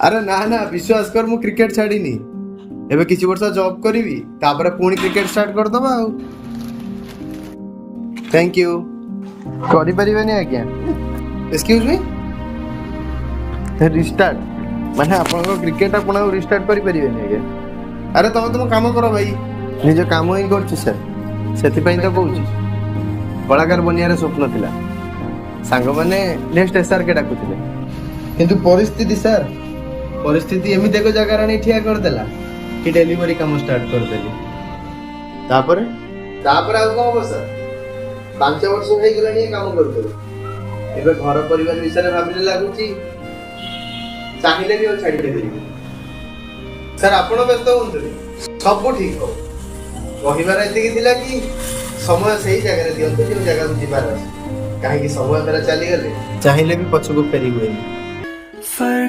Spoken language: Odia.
ଆରେ ନା ନା, ବିଶ୍ୱାସ କର, ମୁଁ କ୍ରିକେଟ ଛାଡ଼ିନି। ଏବେ କିଛି ବର୍ଷ ଜବ୍ କରିବି, ତାପରେ ପୁଣି କ୍ରିକେଟ ଷ୍ଟାର୍ଟ କରିଦବା। ଆଉ thank you. କରିପାରିବେନି ଆଜ୍ଞା। ଏକ୍ସକ୍ୟୁଜ ମି, ରିଷ୍ଟାର୍ଟ ମାନେ ଆପଣଙ୍କ କ୍ରିକେଟ ଆପଣ ଆଉ ରିଷ୍ଟାର୍ଟ କରିପାରିବେନି ଆଜ୍ଞା। ଆରେ, ତମେ ତମ କାମ କର ଭାଇ। ନିଜ କାମ ହିଁ କରୁଛି ସାର୍, ସେଥିପାଇଁ ତ କହୁଛି। କଳାକାର ବନିବାର ସ୍ୱପ୍ନ ଥିଲା, ସାଙ୍ଗମାନେ ନେକ୍ସଟ ଏସ୍ଆରକେ ଡାକୁଥିଲେ। କିନ୍ତୁ ପରିସ୍ଥିତି ସାର୍, ପରିସ୍ଥିତି ଏମିତି ଏକ ଜାଗାରେ ଆଣି ଠିଆ କରିଦେଲା କି ଡେଲିଭରି କାମ ଷ୍ଟାର୍ଟ କରିଦେଲି। ତାପରେ ତାପରେ ଆଉ କଣ ହବ ସାର୍? 5 ବର୍ଷ ହେଇଗଲାଣି ଏ କାମ କରୁ କରୁ। ଏବେ ଘର ପରିବାର ବିଷୟରେ ଭାବିଲେ ଲାଗୁଛି ଚାହିଁଲେ ବି ଆଉ ଛାଡ଼ି ପାରିବିନି। ସାର୍, ଆପଣ ବ୍ୟସ୍ତ ହୁଅନ୍ତୁନି, ସବୁ ଠିକ ହବ। କହିବାର ଏତିକି ଥିଲା କି ସମୟ ସେଇ ଜାଗାରେ ଦିଅନ୍ତୁ ଯେଉଁ ଜାଗାକୁ ଯିବାର ଅଛି। କାହିଁକି ସମୟ ଥରେ ଚାଲିଗଲେ ଚାହିଁଲେ ବି ପଛକୁ ଫେରି ହୁଏନି। फर्क